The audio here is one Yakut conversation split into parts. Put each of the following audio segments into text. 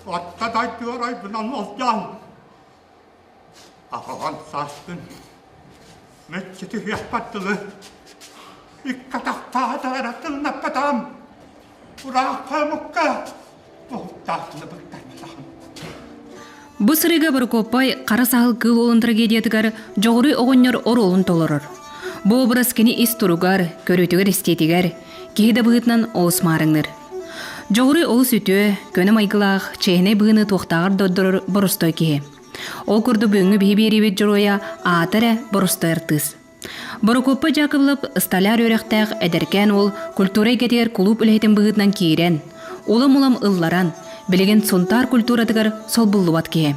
Орто дойду оройбунан олдьоон, аҕаҕын сааспын мүччү түһүөхпэр дылы икки атахтаах эрэ тыллаппатаҕым, ураахха омукка уһуктаахтыны быктарбатаҕым. Бу сырыыга Борокуоппай хара саһыл кыыл уолун трагедиятыгар Дьоҕуруй оҕонньор оруолун толорор. Бу образ кини ис туругар, көрүүтүгэр-истиитигэр, киһи да быһыытынан олус маарыҥныыр. Дьоҕуруй олус үтүө, көнө майгылаах, чиэһинэй быһыыны туохтааҕар да ордорор боростой киһи. Ол курдук бүгүҥҥү биһи биэриибит дьоруойа аата эрэ боростой артыыс. Борокуоппа Дьаакыбылап столяр үөрэхтээх эдэркээн уол культура эйгэтигэр кулууп үлэһитин быһыытынан киирэн, улам-улам ылларан, билигин Сунтаар культуратыгар солбуллубат киһи.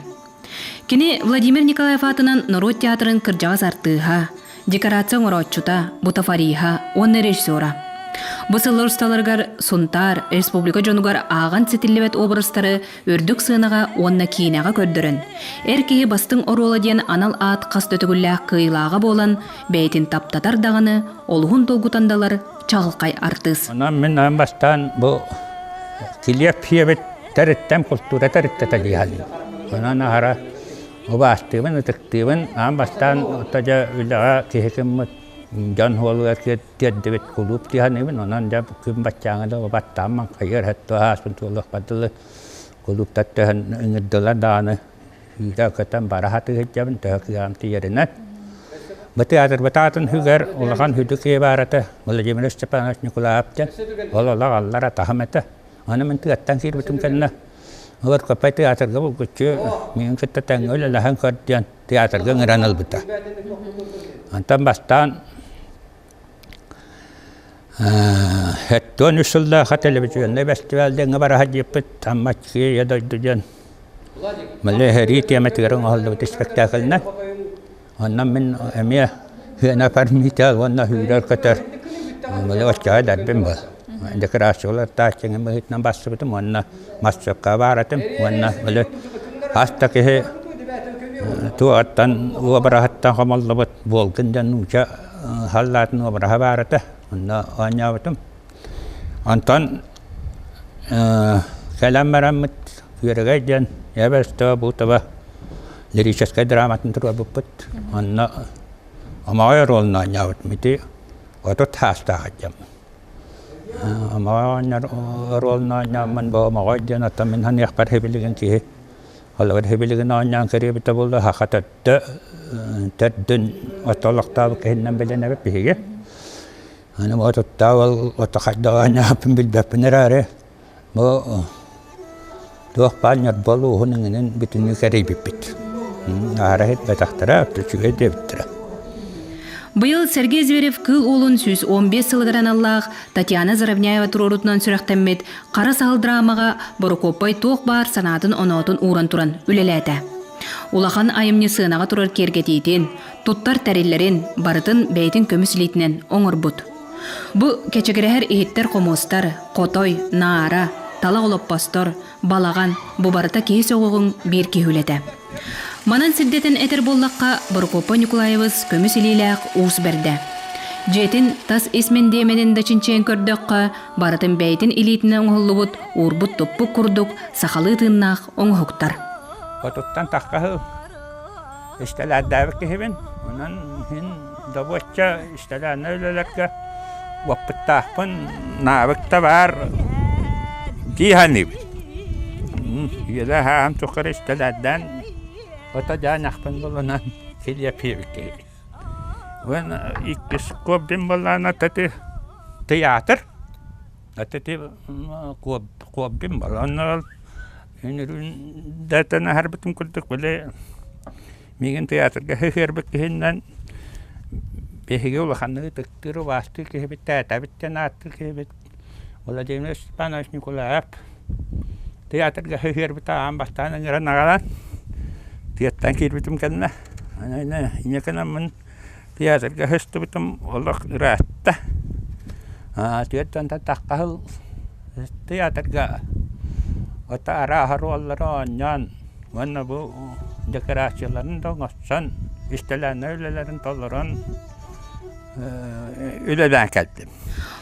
Кини Владимир Николаев аатынан норуот театрын кырдьаҕас артыыһа, декорация оҥорооччута, бутафориһа уонна режиссера. Бу сыллар усталарыгар Сунтаар республика дьонугар ааҕан ситиллибэт образтары үрдүк сыанаҕа уонна киинэҕэ көрдөрөн, эр киһи бастыҥ оруола диэн анал аат хас да төгүллээх кыайыылааҕа буолан, бэйэтин таптатар даҕаны, олуһун долгутан да ылар чаҕылхай артыыс. Онон мин аан бастаан бу килиэп сиэбит тэриттэн култуура тэриттэтэ дии Онон аһара убаастыыбын, ытыктыыбын. Аан бастаан ото дьэ үлэҕэ киһи гыммыт дьон уолугар тиэрдибит кулууп дии саныыбын. Онон дьэ күн баччааҥҥа да баттаан маҥхайыар һэттэ ааспын туолуохпар дылы кулууптар төһөн ыҥырдылар даҕаны сүүрэ көтөн бара сатыы сылдьабын төһө кыаҕым тиийэринэн. Бу театрбыт аатын үгэр улахан үрдүк киһи баар этэ Владимир Степанович Николаев диэн. Ол олох аллар атаһым этэ. Аны мин тыаттан киирбитим кэннэ Ыркыпай театрга булгуччу миигин кытта тэҥҥэ үлэлэһэн көр диэн театрга ыҥыран ылбыта. Онтон бастаан 73 сыллаахха телевизионнай фестиваль диэҥҥэ бара сылдьыппыт Аммаччы ийэ дойду диэн Малый сэрии тиэмэтигэр оҥоһуллубут испэктээкилинэн. Онно мин эмиэ Хена Пармитал уонна сүүрэр-көтөр Малый оччоҕо эдэрбин буол. Декорациялар тааччыҥы быһыытынан барсыбытым уонна массыакка баар этим уонна били хас да киһи туоҕуттан уобараһыттан хомоллубут Волгин диэн нуучча халлаатын уобараһа баар этэ онно оонньообутум. Онтон кэлэн бараммыт Күөрэгэй диэн Эбэстова Бутова лирическэй драматын туруорбуппут. Онно Омоҕой оруолун оонньообутум. Ити 30 саастаах дьоммун. Омоҕой оҕонньор оруолун оонньооммун бу Омоҕой диэн оттон мин саныахпар сибилигин киһи холобур сибилигин оонньоон кэриэбитэ буолла саха төрдө төрдүн орто олохтообут киһинэн билинэбит биһиги. Аны отуттаах ол ото хайдах оонньооппун билбэппин эрээри бу туох баар ньурба улууһун иҥинин бүтүннүү кэрийбиппит. Аһара иһитбэтэхтэрэ, үчүгэй диэбиттэрэ. Быйыл Сергей Зверев Кыыл Уолун 115 сылыгар аналлаах Татьяна Заровняева туруорутунан сүрэхтэммит Хара саһыл драмаҕа Борокуоппай туох баар санаатын-оноотун ууран туран үлэлээтэ. Улахан айымньы сыанаҕа турар киэргэтиитин, туттар тэриллэрин барытын бэйэтин көмүс илиитинэн оҥорбут. Бу кэчигирэһэр иһиттэр-хомуостар, хотой, наара, талах олоппостор, балаҕан, бу барыта киһи сөҕүөҕүҥ биир киһи үлэтэ. Манан сирдэтэн этэр буоллахха, Борокуоппай Ньукулаайабыс көмүс илиилээх уус бэрдэ. Дьиэтин тас ис мэндиэмэнин да чинчийэн көрдөххө, барытын бэйэтин илиитинэн оҥоһуллубут, уурбут-туппут курдук сахалыы тыыннаах оҥоһуктар. Отуттан таххаһы истэлээрдээбит киһибин. Онон иһин добуочча истэлээннэр үлэлэргэ уоппуттаахпын, наабык да баар дии саныыбын. Үйэлээх ааһан тухары истэлээрдээн ото дьаанахпын булунан килиэппиэбит киһибин. Уонна иккис куобдин буоллаҕына таты тыйаатыр. Аты куобдин буолла. Үнүрүүн датан аһарбытым курдук били миигин тыйаатырга сыһыарбыт киһиннэн биһиги улаханнык ытыктыыр, убаастыыр киһибит, тээтэбит диэн ааттыыр киһибит Владимир Степанович Николаев тыйаатырга сыһыарбыта аан бастаан ыҥыран аҕалан тыаттан киирбитим кэннэ инньэ гынаммын тыйаатырга сыстыбытым олох ыраатта. Тыаттан таххаһыл Тыйаатырга ото арааһа оруоллары оонньоон уонна бу декорацияларын да оҥостон, истэлээннэр үлэлэрин толорон үлэлээн кэлдим.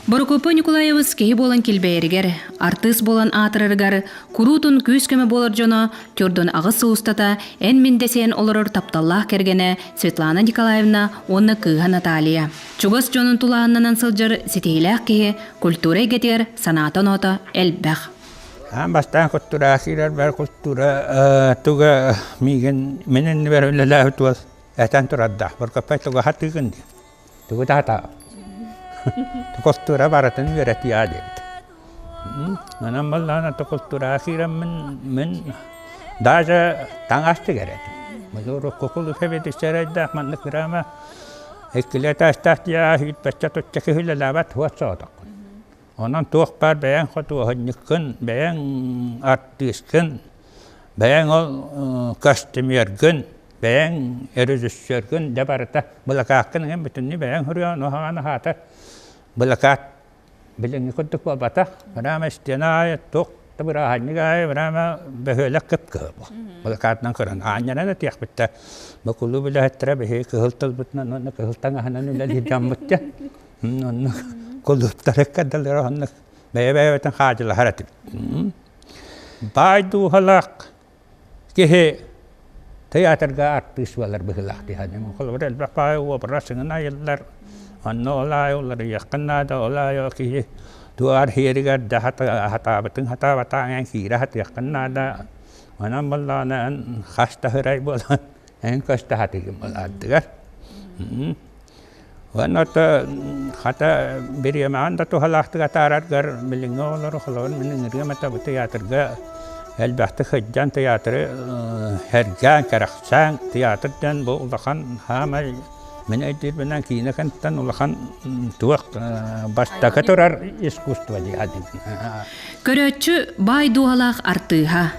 Борокуоппай Ньукулаайабыс киһи буолан килбэйэригэр, артыыс буолан аатырарыгар куруутун күүс-көмө буолар дьоно Тюрдун аҕыс сыл устата эн-мин дэсиһэн олорор тапталлаах кэргэнэ Светлана Николаевна уонна кыыһа Наталья. Чугас дьонун тулаһыннанан сылдьар ситиһиилээх киһи культура эйгэтигэр санаата-оноото элбэх. Аан бастаан культура киирэрбэр культура туга миигин мин иннибэр үлэлээбит уол этэн турардаах. Боркоппай туга хатыыгын диэн. Тугу да хатаа. Культура барытын үөрэтиэ диэбит. Онон буоллаҕына культураҕа киирэммин мин даже таҥас тигэр этим. Урукку кулуфа маннык кыраама иккилиэтээстээх дьиэҕэ сүүрбэччэ тучча киһи үлэлээбэт уот соҕотоххун. Онон туох баар бэйэҥ хотуоһунньуккун, бэйэҥ артыыскын, бэйэҥ ол костюмергын, бэйэҥ режиссергын дьэ барыта былакааккын эҥин бүтүннүү бэйэҥ суруйаҕын, уһаҕан аһаата былакаат билиҥҥи курдук буолбатах. Прямо стена аайы туох да бырааһынньык аайы прямо бөһүөлэк кып-кыһыл былакаатынан көрөн аанньанан этиэхпит да бу кулууп үлэһиттэрэ биһиги кыһыл тылбытынан уонна кыһыл таҥаһынан үлэлиир дьоммут диэн Оннук кулууптары кадалар оннук бэйэ-бэйэбитин хаадьылаһар этибит. Баай дууһалаах киһи тыйаатырга артыыс буолар быһыылаах дии саныыбын. Холобур, элбэх баай уобарас сыҥын айыллар. Онно ол аайы уларыйыаххын наада, ол аайы киһи туар иһэригэр да хатаабытыҥ хатаабатаҕыҥ эн киирэ сатыаххын наада. Онон буоллаҕына эн хас да сырай буолан эн көстө сатыыгын буолаардыгар. Уонна хата бириэмэҕин да туһалаахтык атаараргар билиҥҥи оҕолору холобур мин ыҥырыам этэ бу тыйаатырга элбэхтик сылдьан тыйаатыры сэргээн, кэрэхсээн тыйаатыр диэн бу улахан саамай мин өйдүүрбүнэн киинэ кэнниттэн улахан туох бастакы турар искусство дии Көрөөччү баай дууһалаах артыыһа,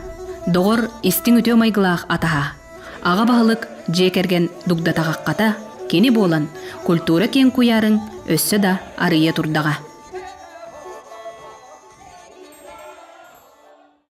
доҕор истиҥ үтүө майгылаах атаһа. Аҕа баһылык дьиэ кэргэн дугдатаҕаххата кини буолан, культура киэҥ куйаарын өссө да арыйа турдаҕа.